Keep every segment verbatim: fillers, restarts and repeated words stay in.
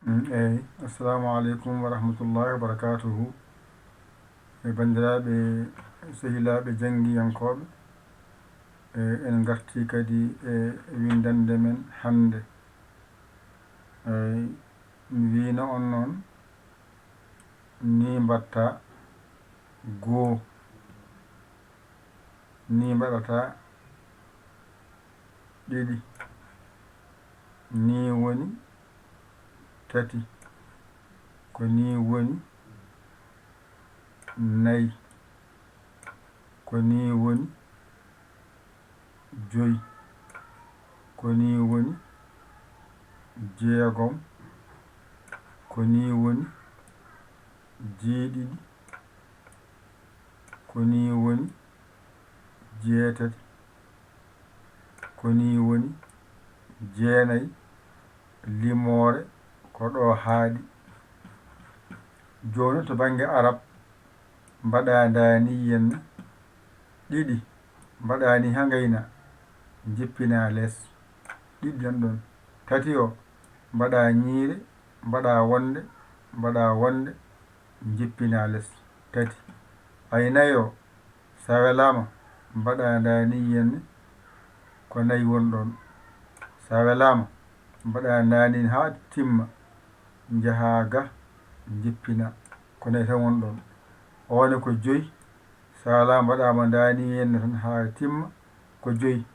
Mm, eyi, assalamu aleykum wa rahmatullahi wa barakatuhu. E banndiraaɓe, sehilaaɓe janngiyankooɓe, e en ngartii kadi e winndannde men hannde. Eyi, mi wiino on noon, ni mbaɗta goo, ni mbaɗata ɗiɗi, ni woni tati, ko ni woni nayi, ko ni woni joyi, ko ni woni jeegom, ko ni woni jeeɗiɗi, ko ni woni jeetati, ko ni woni jeenayi, limoore ko ɗo haaɗi. Jooni to bannge Arab, mbaɗa ndaani yenne ɗiɗi, mbaɗa ni haa ngayna, njippina les, ɗiɗi nan ɗon. Tati o, mbaɗa ñiire, mbaɗa wonde, mbaɗa wonde, njippina les, tati. Ay nayo, sa welaama, mbaɗa ndaani yenne, ko nayi won ɗon. Sa welaama, mbaɗa ndaani haa timma, njaha ga, njippina, ko nayi tan won ɗon. Oone ko joyi, sa welaama, mbaɗaama ndaani yenne tan haa timma, ko joyi.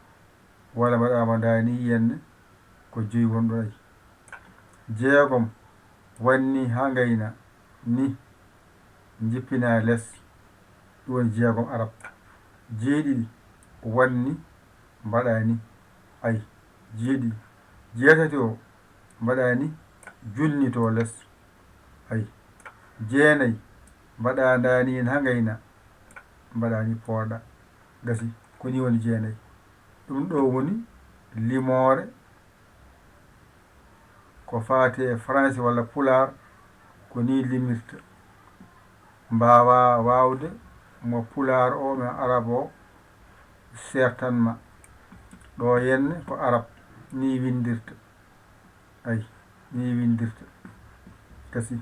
Walla mbaɗaama ndaani yenne, ko joyi won ɗon ay. Jeegom, wanni haa ngayna, ni, njippina les, ɗum woni jeegom Arab. Jeeɗiɗi, wanni, mbaɗa ni, ay, jeeɗiɗi. Jeetati o, mbaɗa ni, junnito les, ay. Jeenayi, mbaɗa ndaani en haa ngayna, mbaɗa ni, pooɗa, gasi, ko ni woni jeenayi. Ɗum ɗo woni limoore ko faati e Faransi walla Pulaar, ko ni limirta. Mbaawa waawde mo Pulaar o, mo Arab o seertan ma. Ɗo yenne ko Arab, ni winndirta. Ay, ni winndirta. Gasi.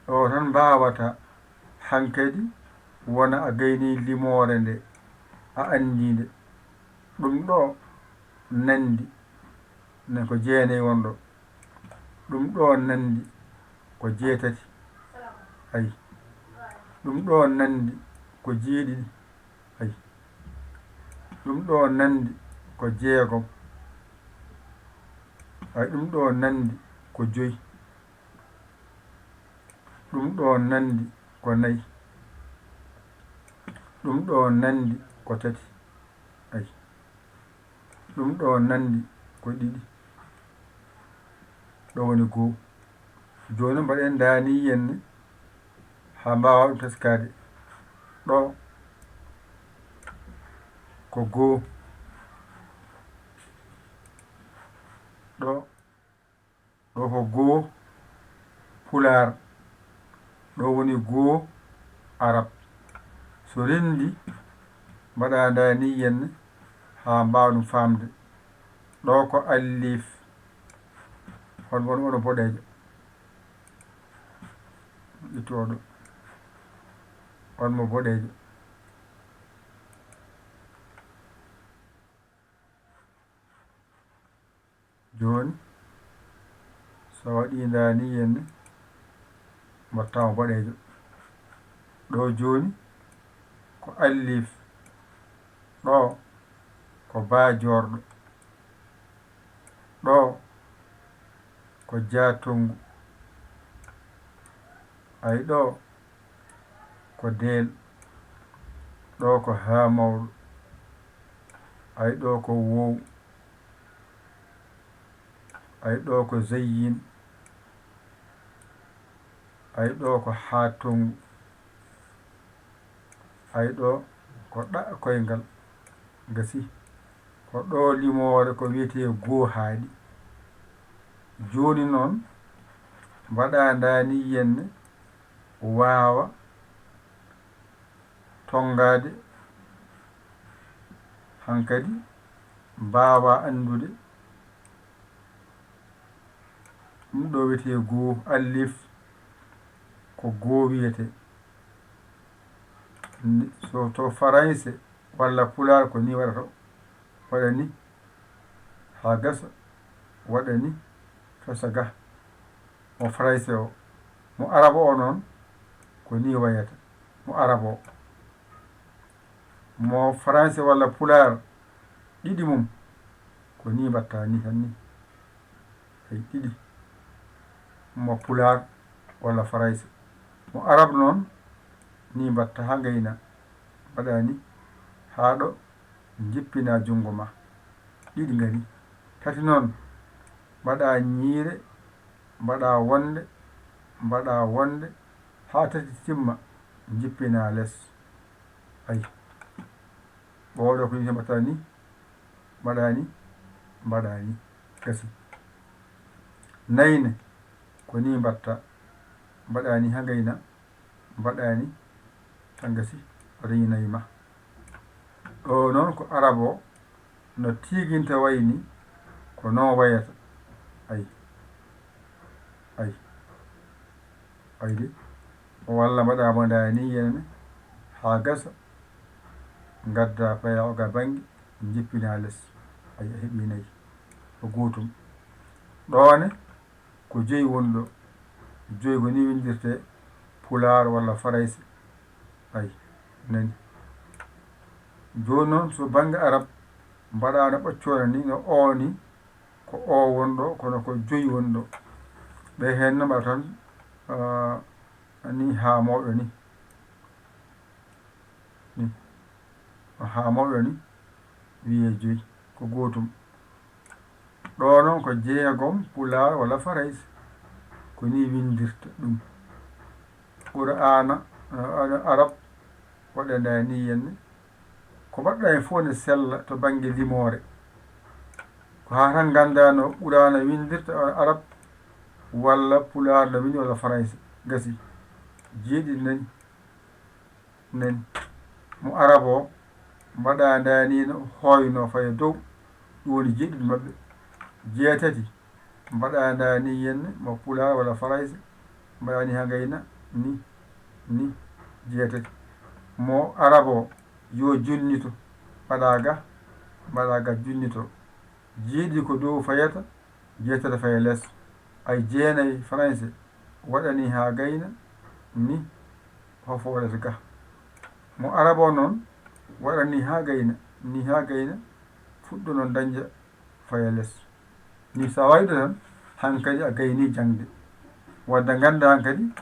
Ɗo tan mbaawata hankadi wona a gayni limoore nde, a anndi nde. Ɗum ɗo nanndi ne ko jeenayi won ɗo. Ɗum ɗo nanndi ko jeetati. Ay. Ɗum ɗo nanndi ko jeeɗiɗi. Ay. Ɗum ɗo nanndi ko jeegom. Ay, ɗum ɗo nanndi ko joyi. Ɗum ɗo nanndi ko nayi. Ɗum ɗo nanndi ko tati. Ay. Ɗum ɗo nanndi ko ɗiɗi. Ɗo woni goo. Jooni mbaɗen ndaani yenne haa mbaawa ɗum teskaade. Ɗo ko goo. Ɗo, ɗo ko goo Pulaar. Ɗo woni goo Arab. So renndi, mbaɗa ndaani yenne haa mbaawa ɗum faamde. Ɗo ko alliif. On, on, on boɗeejo. Ittu oɗo. On mo boɗeejo. Jooni, so waɗi ndaani yenne, mbaɗta mo boɗeejo. Ɗo jooni, ko alliif. Ɗo, ko baa joorɗo. Ɗo, ko jaatongu. Ay ɗo, ko deel. Ɗo ko haa mawɗo. Ay ɗo ko wow. Ay ɗo ko zayyin. Ay ɗo ko haa tongu. Ay ɗo ko ɗa koyngal. Gasi. Ko ɗo limoore ko wiyetee goo haaɗi. Jooni noon, mbaɗa ndaani yenne waawa tonngaade, hankadi mbaawa anndude Ɗum ɗo wiyetee goo, alif, ko goo wiyetee. Ni, so to Farayse walla Pulaar ko nii waɗata, waɗa ni haa gasa, waɗa ni fesa ga. Mo Farayse o, mo Arabo o noon ko nii wayata, mo Arabo o. Mo Farayse walla Pulaar, ɗiɗi mum ko nii mbaɗta ni tan ni. Ay, ɗiɗi. Mo Pulaar walla Farayse. Mo Arab noon, nii mbaɗta haa ngayna. Mbaɗa ni haa ɗo, njippina junngo ma. Ɗiɗi ngari. Tati noon, mbaɗa ñiire, mbaɗa wonde, mbaɗa wonde, haa tati timma, njippina les. Ay. Ɓooɗo ko nii mbaɗta ni, mbaɗa ni, mbaɗa ni. Gasi. Nayne, ko nii mbaɗta. Mbaɗa ni haa ngayna, mbaɗa ni, tan gasi, o dañi nayi ma. Ɗo noon ko Arab o, no tiiginta wayni, ko noon wayata. Ay. Ay. Ay de. Walla mbaɗa mo ndaa ni yene, haa gasa, ngadda paya o ga bannge, njippina les. Ay, a heɓi nayi. Ko gootum. Ɗo ne, ko joyi woni ɗo. Joyi ko nii winndirtee Pulaar walla Farayse. Ay, nani. Jooni noon, so bannge Arab, mbaɗaano ɓaccoore ni, no o ni, ko o woni ɗo, kono ko joyi woni ɗo. Ɓe heen no mbaɗa tan, ah, ni haa mawɗo ni. Ni. Haa mawɗo ni, wiyee joyi, ko gootum. Ɗo noon ko jeegom Pulaar walla Farayse. Ko nii winndirta ɗum. Qur'aana, eh, Arab, waɗandaa ni yenne. Ko mbaɗɗaa heen fof ne sella to bannge limoore. Ko haa tan nganndaa no Qur'aana winndirta Arab walla Pulaar no winndi walla Farayse. Gasi. Jeeɗiɗi nani. Nani. Mo Arab o, mbaɗandaa ni no hooyno fayi dow, ɗum woni jeeɗiɗi maɓɓe. Jeetati, mbaɗandaa ni yenne, mo Pulaar walla Farayse, mbaɗa ni haa ngayna, ni, ni, jeetati. Mo Arab o, yo junnito, mbaɗa ga, mbaɗa ga junnito. Jeeɗiɗi ko dow fayata, jeetati faya les. Ay, jeenayi Farayse, waɗa ni haa gayna, ni, hofo les ga. Mo Arab o noon, waɗa ni haa gayna, ni haa gayna, fuɗɗo noon dañja faya les. Ni so a wayɗo tan, hankadi a gayni jaŋde. Wadde ngannda hankadi,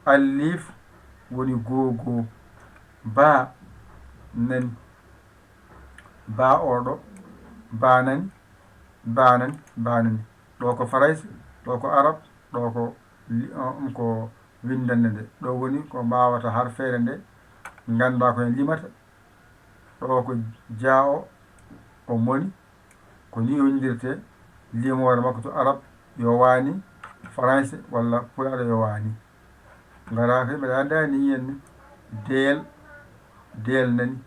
alif woni goo goo. Baa nani. Baa o ɗo, baa nani, baa nani, baa nani. Ɗo ko Farayse, ɗo ko Arab, ɗo ko li-, um, ko winndannde nde. Ɗo woni ko mbaawata harfeere nde, ngannda ko en limata. Ɗo ko jaa o, o moni, ko ni o winndirtee, limoore makko to Arab, yo waani, Farayse walla Pulaar yo waani. Ngara kadi mbaɗa anndaa ni yenne, deel, deel nani,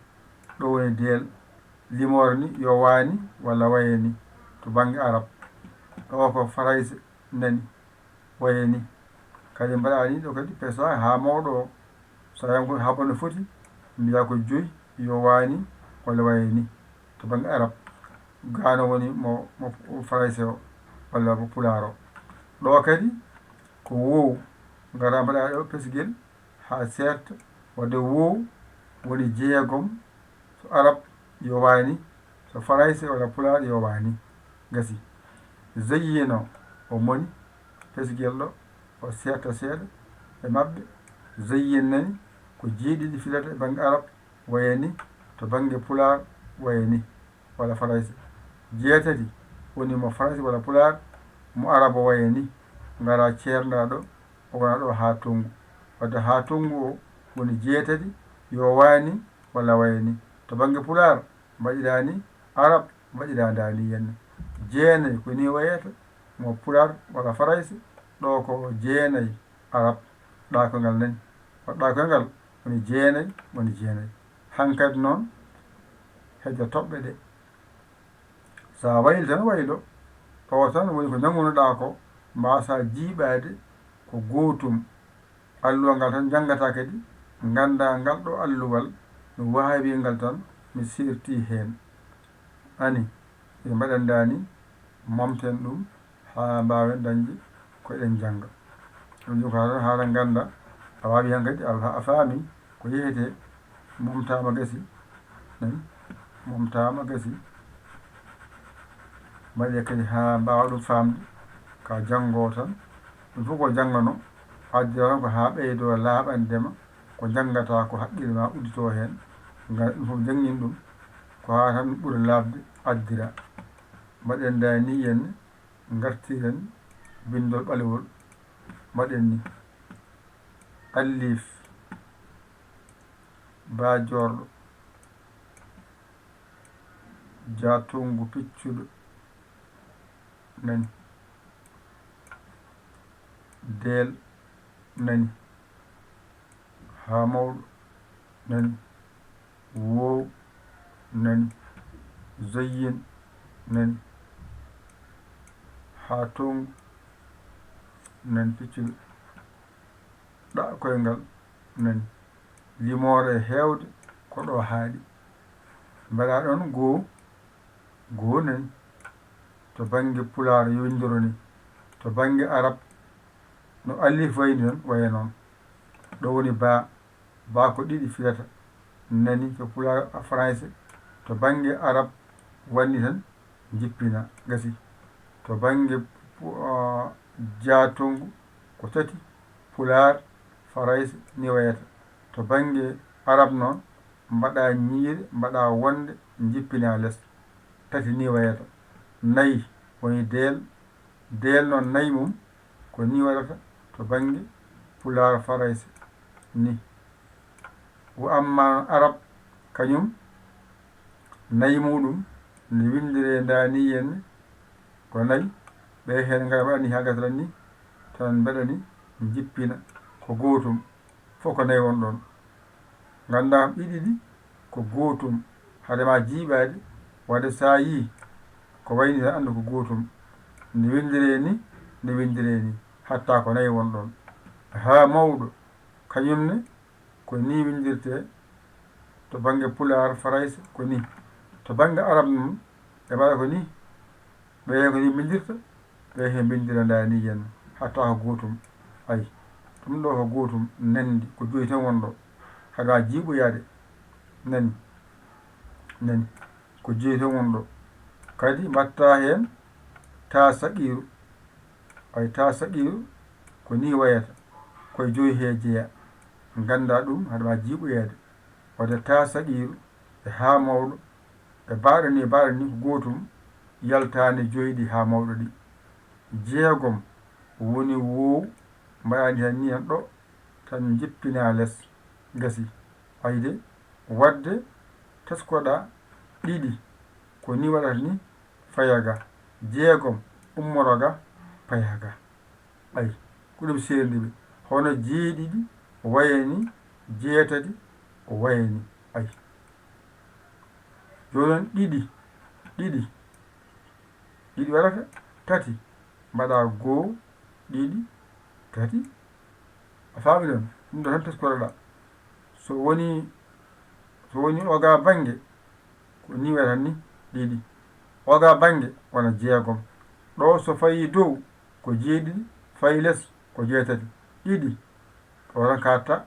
ɗo woni deel, limoore ni, yo waani walla waye ni, to bannge Arab. Ɗo ko Farayse nani, waye ni. Kadi mbaɗa ni ɗo kadi pesa haa mawɗo o. So a yam ko haba no foti, mbiya ko joyi, yo waani, walla waye ni. To bannge Arab, gano woni mo, mo Farayse o, walla mo Pulaar o. Ɗo kadi ko woow, ngara mbaɗa ɗo pesgel haa seerta, wadde woow woni jeegom, so Arab yo waani, so Farayse walla Pulaar yo waani. Gasi. Zayyino, o moni, pesgel ɗo, o seerta seeɗa e maɓɓe. Zayyin nani, ko jeeɗiɗi filata e bannge Arab, waye ni, to bannge Pulaar, waye ni, walla Farayse. Jeetati, woni mo Farayse walla Pulaar, mo Arab o waye ni, ngara ceernda ɗo, o wona ɗo haa tonngu. Wadde haa tonngu o woni jeetati, yo waani walla waye ni. To bannge Pulaar, mbaɗiraa ni, Arab, mbaɗiraa ndaa ni yenne. Jeenayi, ko ni wayata, mo Pulaar walla Farayse, ɗo ko jeenayi, Arab, ɗaakoyngal nani. Ko ɗaakoyngal woni jeenayi, woni jeenayi. Hankadi noon, hedde toɓɓe ɗe. So a wayli tan waylo, ɗo tan woni ko ñagunoɗaa ko, mbaasaa jiiɓaade ko gootum. Alluwal ngal tan njanngataa kadi, nganndaa ngal ɗo alluwal, mi waawii ngal tan, mi seertii heen. Ani, ɓe mbaɗandaani, momten ɗum, haa mbaawen dañde ko eɗen njannga. Ɗum ɗum ko haala, haala ngannda, a waawi heen kadi, a, a faami ko yehetee, momtaama gasi, nani, momtaama gasi. Mbaɗee kadi haa mbaawa ɗum faamde, ka janngoo tan. Ɗum fof ko janngano, addira tan ko haa ɓeydoo laaɓande ma, ko njanngataa ko haqqille ma udditoo heen, ngam ɗum fof janngin ɗum, ko haa tan ɓura laaɓde addira. Mbaɗen ndaa ni yen ngartiren binndol ɓalewol. Mbaɗen ni. Alliif, baa joorɗo, jaatungu piccuɗo, nani. Deel, nani. Haa mawɗo, nani. Woow, nani. Zayyin, nani. Haa toŋ, nani. Piccuɗo, ɗa koyngal, nani. Limoore e heewde ko ɗo haaɗi. Mbaɗa ɗon goo, goo, nani. To bannge pulaar yo winndoro ni. To bannge arab, no alif wayni noon, waya noon. Ɗo woni baa, baa ko ɗiɗi filata. Nani, to pulaar, a, farayse. To bannge arab, wanni tan, njippina, gasi. To bannge pu-, a, jaatungu, ko tati, pulaar, farayse, ni wayata. To bannge arab noon, mbaɗa ñiire, mbaɗa wonde, njippina les. Tati ni wayata. Nayi, woni deel, deel noon nayi mum, ko ni waɗata to bannge pulaar, farayse ni. Wo amma noon arab, kañum nayi muɗum, nde winndire ndaa ni yen ko nayi, ɓe heen ngara mbaɗani haa gasata ni, tan mbaɗani njippina ko gootum. Fof ko nayi won ɗon. Nganndaa ɗiɗi ɗi ko gootum, hade ma jiiɓaade, wadde so a yii ko wayni tan anndu ko gootum. Nde winndire ni, nde winndire ni, hatta ko nayi won ɗon. Haa mawɗo, kañum ne, ko ni winndirtee to bannge pulaar, farayse, ko ni. To bannge arab noon, ɓe mbaɗa ko ni. Ɓe ko ni mbinndirta, ɓe he mbinndira ndaa ni yen, hatta ko gootum. Ay, ɗum ɗo ko gootum, nanndi, ko joyi tan won ɗo. Hade ma jiiɓoyaade. Nani, nani, ko joyi tan won ɗo. Kadi mbatta heen taa saqiiru. Ay, taa saqiiru, ko ni wayata. Koye joyi he jeya. Ngannda ɗum, hade ma jiiɓoyaade. Wadde taa saqiiru, e haa mawɗo, e baaɗo ni, baaɗo ni ko gootum, yaltaani joyi ɗi haa mawɗo ɗi. Jeegom woni woow, mbaɗaani heen ni heen ɗo, tan njippina les, gasi. Ayde, wadde teskoɗa ɗiɗi, ko ni waɗata ni, faya ga. Jeegom, ummoro ga, paya ga. Ay, ko ɗum seerndi ɓe. Hono jeeɗiɗi wayani, jeetati wayani. Ay. Jooni noon ɗiɗi, ɗiɗi. Ɗiɗi waɗata tati. Mbaɗa goo, ɗiɗi, tati. A faami ɗon? Ɗum ɗo tan teskoroɗa. So woni, so woni oga bannge, ko ni waɗata ni, ɗiɗi. Oga bannge wona jeegom. Ɗo so fayi dow, ko jeeɗiɗi, fayi les, ko jeetati. Ɗiɗi, ɗo tan katta.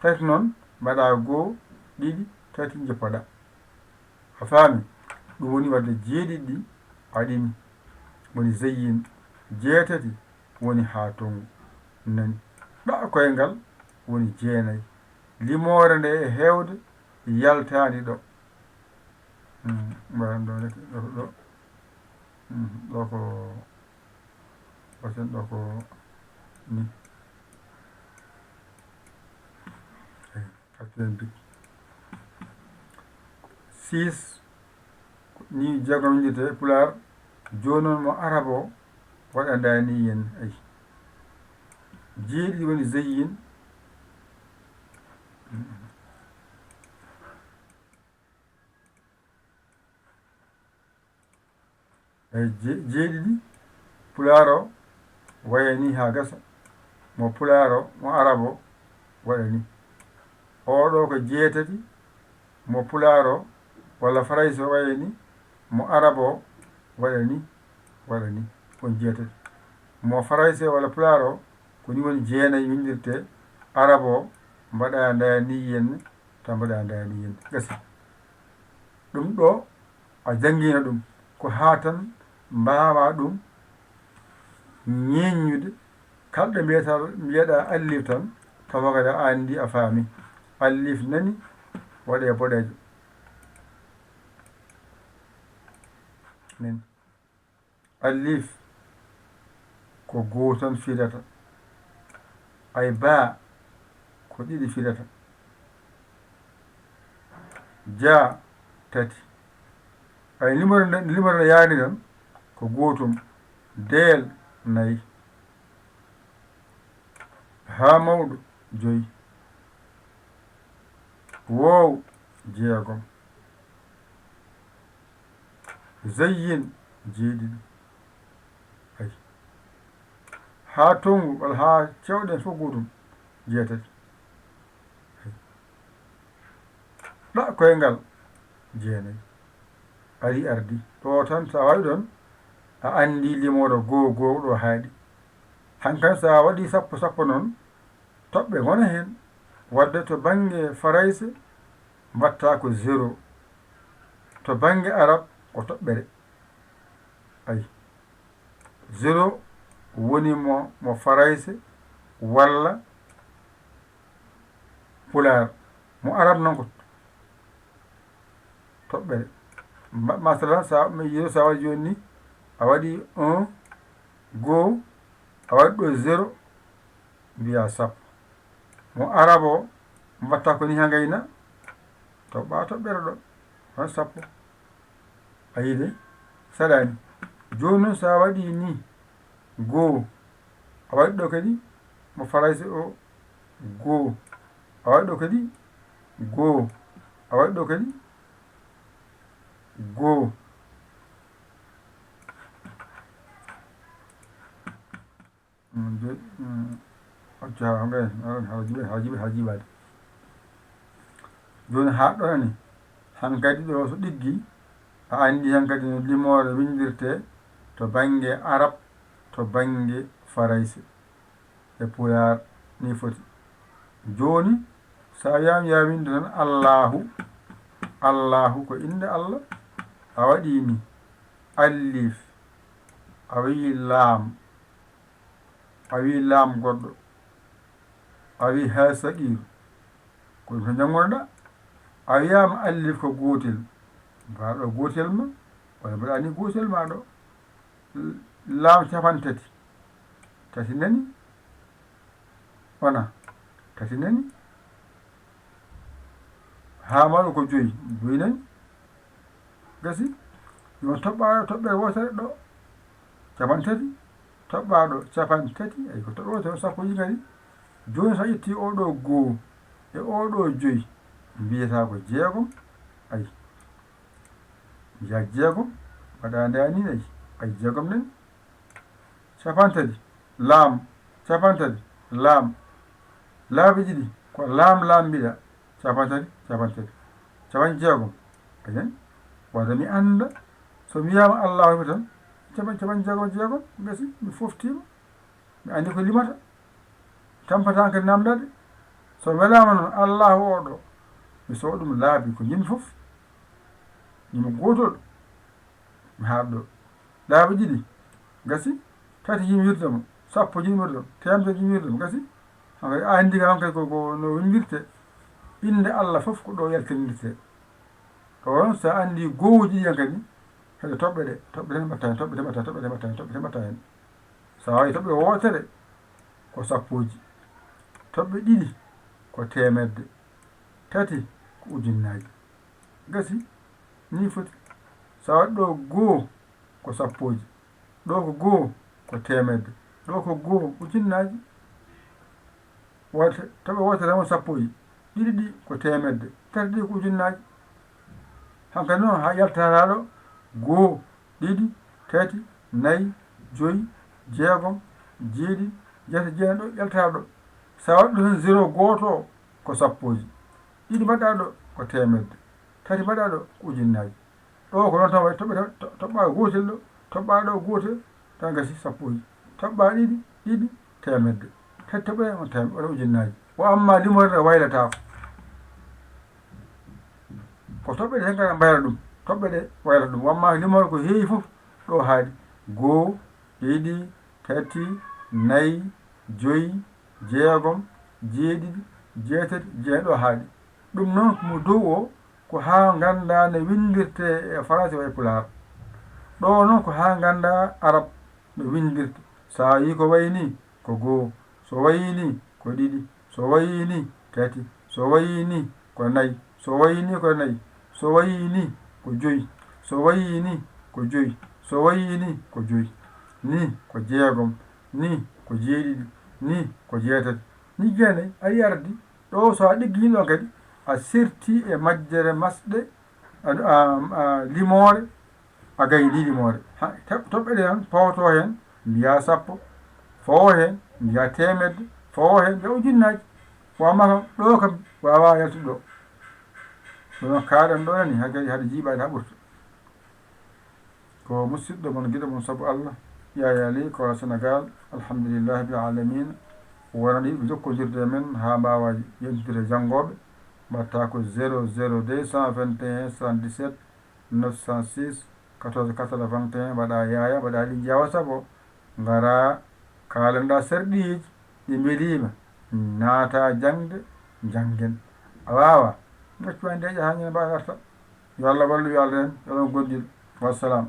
Tati noon, mbaɗa goo, ɗiɗi, tati, njippoɗa. A faami? Ɗum woni wadde jeeɗiɗi ɗi aɗini, woni zayyin. Jeetati woni haa tongu. Nani? Ɗa koyngal woni jeenayi. Limoore nde e heewde yaltaani ɗo. Hmm, mbaɗen ɗo rek, ɗo, ɗo. Hmm, ɗo ko, waɗen ɗo ko ni. Eyi, artiren bik. Six, ni jeegom winndete pulaar, jooni noon mo arab o waɗandaani yen, ayi. Jeeɗiɗi woni zayyin. E je-, jeeɗiɗi, pulaar o, Waya ni haa gasa. Mo pulaar o, mo arab o, waɗa ni. Oo ɗoo ko jeetati. Mo pulaar o walla farayse o, waya ni. Mo arab o, waɗa ni, waɗa ni. Ko jeetati. Mo farayse walla pulaar o, ko ni woni jeenayi windirtee. Arab o, mbaɗa ndaa ni yen, taw mbaɗa ndaa ni yen. Gasi. Ɗum ɗoo, a janngiino ɗum. Ko haa tan mbaawaa ɗum ñeeññude. Kala ɗo mbiyataa, mbiyaɗaa alliif tan, tawa kadi a anndi, a faami. Alliif nani, waɗee boɗeejo. Nani. Alliif ko goo tan firata. Ay baa ko ɗiɗi firata. Jaa tati. Ay limoro nde, limoro nde yaani tan ko gootum. Deel nayi. Haa mawɗo joyi. Woow jeegom. Zayyin jeeɗiɗi. Ay. Haa toŋngu walla haa cewɗen fof gootum jeetati. Ay. Ɗa koyngal jeenayi. Ari ardi. Ɗo tan so a waɗi ɗon, a anndi limoro goo goo ɗo haaɗi. Hankan so a waɗi sappo sappo noon, toɓɓe ngona heen. Wadde to bannge farayse mbatta ko zéro. To bannge arab ko toɓɓere. Ay. Zéro woni mo, mo farayse walla pulaar. Mo arab noon ko toɓɓere. Ma-, masalan, sa, mi yiɗo sa waɗi jooni ni, a waɗi un, goo, a waɗi ɗo zéro, mbiya sappo. Mo arab o, mbatta ko ni ha ngayna, toɓɓa toɓɓere ɗo, on sappo. A yiɗi? Saɗani. Jooni noon, sa waɗi ni, goo, a waɗi ɗo kadi, mo farayse o, goo, a waɗi ɗo kadi, goo, a waɗi ɗo kadi, goo. Mm, de, mm, acca, haa ngayen, aran, haa jiɓe, haa jiɓe, haa jiɓaade. Jooni, haa ɗo nani, hankadi ɗo so ɗiggi, a anndi hankadi no limoore winndirtee to bannge arab, to bannge farayse, e pulaar, ni foti. Jooni, so a wiyaama yaa winndu tan Allaahu, Allaahu ko innde Allah, a waɗii ni, alliif, a wiyi laam, a wiyi laam goɗɗo, a wiyi haa saqiiru, ko ɗum tan njanngonoɗaa. A wiyaama alliif ko gootel, mbaɗa ɗo gootel ma, walla mbaɗa ni gootel ma ɗo. Laam capantati, tati nani, wona, tati nani, haa maɗo ko joyi, joyi nani, gasi, yo toɓɓa toɓɓere wootere ɗo, capantati, toɓɓa ɗo, capantati, ay ko toɓɓe wootere, sappo ji ngari, jooni so a ƴetti oo ɗo goo, e oo ɗo joyi, mbiyata ko jeegom, ay, mbiya jeegom, mbaɗa nde a ni, ay, ay jeegom nani. Capantati, laam, capantati, laam. Laabi ɗiɗi, ko laam, laam mbiɗa. Capantati, capantati, capanɗe jeegom. Añan, wata mi annda. So mi wiyaama Allaahu mi tan, capan-, capanɗe jeegom e jeegom, gasi, mi foftiima. Mi anndi ko limata. Tampata hankadi namdade. So welaama noon, Allaahu oo ɗo, mi sowa ɗum laabi ko njimmi fof. Njimmi gootol. Mi haɗa ɗo. Laabi ɗiɗi. Gasi. Tati yimwirde mo. Sappo yimwirde mo. Teemedere yimwirde mo. Gasi. Hankadi a anndi kam hankadi ko, ko no winwirte. Innde Allah fof ko ɗo yaltirindirte. Ɗo noon, so a anndi gowuji ɗi hankadi, heɗe toɓɓe ɗe. Toɓɓe tan mbatta heen, toɓɓe tan mbatta heen, toɓɓe tan mbatta heen, toɓɓe tan mbatta heen. So a waɗi toɓɓe wootere, ko sappoji. Toɓɓe ɗiɗi, ko teemedde. Tati, ko ujunnaaji. Gasi, nii foti. So a waɗi ɗo goo, ko sappoji. Ɗo ko goo, ko teemedde. Ɗo ko goo, ujunnaaji. Woote, toɓɓe wootere mo sappoji. Ɗiɗi ɗi, ko teemedde. Tati ɗi, ko ujunnaaji. Hankadi noon, haa yaltata ɗo, goo, ɗiɗi, tati, nayi, joyi, jeegom, jeeɗiɗi, jeetati, jeenayi ɗo ƴeltaɗo. So a waɗi ɗo tan zéro gooto o ko sappooji, ɗiɗi mbaɗɗa ɗo ko teemedde, tati mbaɗɗa ɗo ko ujunnaaji. Ɗo ko noon tan waɗi toɓɓe tan, to-, toɓɓa gootel ɗo, toɓɓa ɗo gootel, tan gasi sappooji. Toɓɓa ɗiɗi, ɗiɗi, teemedde. Tati toɓɓe on teem-, on ujunnaaji. Wa amma limoore nde waylataako. Ko toɓɓe ɗe tan kala mbayra ɗum. Toɓɓe ɗe wayla ɗum. Wa amma limoore ko heewi fof ɗo haaɗi. Goo, ɗiɗi, tati, nayi, joyi, jeegom, jeeɗiɗi, jeetati, jeenayi ɗo haaɗi. Ɗum noon mo dow o ko haa ngannda no winndirtee e faransi wa e pulaar. Ɗo noon ko haa ngannda arab no winndirtee. So a yii ko wayi nii ko goo, so wayi nii ko ɗiɗi, so wayi nii tati, so wayi nii ko nayi, so wayi nii ko nayi, so wayi nii ko joyi, so wayi nii ko joyi, so wayi nii ko joyi, nii ko jeegom, nii ko jeeɗiɗi, nii ko jeetati, nii jeenayi, a yii ardi. Ɗo so a ɗigginii ɗon kadi, a sertii e majjere masɗe, a, a, a, limoore, a gayni limoore. Ha, to-, toɓɓe ɗe noon, powto heen, mbiyaa sappo, fawo heen, mbiyaa teemedde, fawo heen, mbiyaa ujunnaaji. Wa amma kam, ɗo kam, waawaa yaltude ɗo. Kono kaaɗen ɗo nani, hay kadi hade jiiɓaade haa ɓurta. Ko musidɗo mon, giɗo mon sabu Allah, Yaya Ly, Kora Senegal, alhamdulillahi rabbil alamina. Wonande yiɗɓe jokkondirde e men haa mbaawa yontude e janngooɓe, mbaɗta ko zéro zéro deux cent vingt et un soixante-dix-sept neuf cent six quatorze quatre-vingt-un, mbaɗa Yaya, mbaɗa liggey WhatsApp o, ngara kaalanɗa sarɗiiji ɗi mbeliima, naata jaŋde, janngen. A waawaa, ngaccu haa ndeeƴa haa ñande mbaa ngarta. Yo Allah wallu, yo Allah reen, yo Allah goonɗin. Wassalam.